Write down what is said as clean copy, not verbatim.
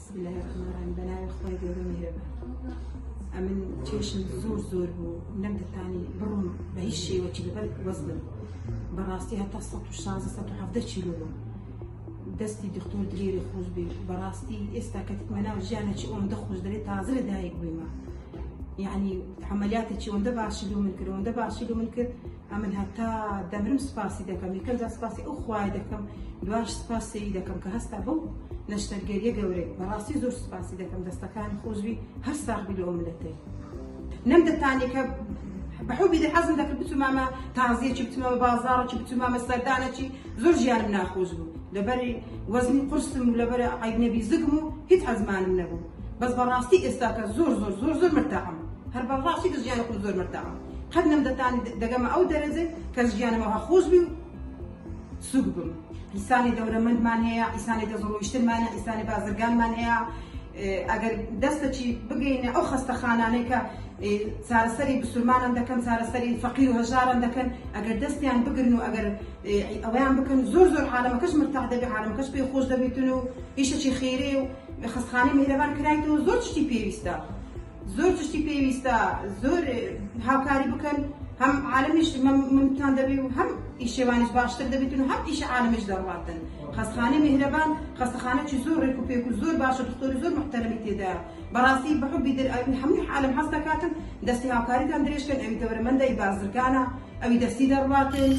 بسم الله الرحمن الرحیم بەناوی خوای گەورە میهرەبان. ئەمن کێشم زۆر زۆر بوو نەمدەتانی بڕۆم بە هیچ شێوەکی لەبەر وەزنم بەڕاستی هەتا 116 117 کیلۆ بووم دەستی دکتۆر دلێری خۆش بێ بەڕاستی ئێستا کە تکمە ناو ژیانێکی ئەوەندە خۆش دەرێ تازە لە دایک بوویمە یعنی عملیاتێکی ئەوەندە باشی لۆ من کرد ئەوەندە باشی لۆ من کرد ئەمن هەتا دەمرم سپاسی دەکەم یەکەم جار سپاسی ئەو خوایە دەکەم دواش سپاسی دەکەم کە هەستا بەو نەشتەرگەریە گەورەی بەڕاستی زۆر سپاسی دەکەم دەستەکانی خۆشبی هەر ساغ بی لۆ ئەو ملەتەی نەمدەتانی کە بە حوبی دە حەزم دەکرد بچوومامە تازیەکی بچوومامە بازاڕێکی بچوومامە سەردانەکی زۆر ژیانم ناخۆش بوو لەبەری وەزنی قورسم و لەبەر عەیب نەبی زگم و هیچ عەزمانم نەبوو بەس بەڕاستی ئێستاکە زۆر زۆر زۆر زۆر مرتاحم هەر بەڕاستی دە ژیانی خۆم زۆر مرتاحم قەت نەمدەتانی دەگەمە ئەو دەرەجەی کە ژیانم ئەوها خۆش بی و سوک بم. ئیسانی دەورەمەندمان هەیە، ئیسانی دەستڕۆیشتنمان هەیە، ئیسانی بازرگانمان هەیە، ئەگەر دەستەکی بگەینە ئەو خەستەخانانەی کە چارەسەری بسورمانان دەکەن، چارەسەری فەقیر و هەژاران دەکەن، ئەگەر دەستیان بگرن و ئەگەر ئەوەیان بکەن زۆر زۆر عالەمەکەش مرتاح دەبێت، عالەمەکەش پێی خۆش دەبیتن و ئیشەکی خێرەیە و خەستخانەی میهرەبان کرایتەوە زۆر شتی پێویستە. زۆر تشتی پێویستە زۆر هاوکاری بکەن هەم عالەمیش ممتان دەبی و هەم ئیشێوانیش باشتر دەبیتن و هەم ئیش عالەمیش دەڕواتن خەستخانەی میهرەبان خەستەخانەکی زۆر ڕێک و پێک و زۆر باشە دکتۆری زۆر محتەرەمی تێدایە بەڕاستی بە حوبی در ئەوی هەموو عالەم حەز دەکاتن دەستی هاوکاریتان درێژکەن ئەوی دەورەمەندە ئەوی بازرگانە ئەوی دەستی دەڕواتن.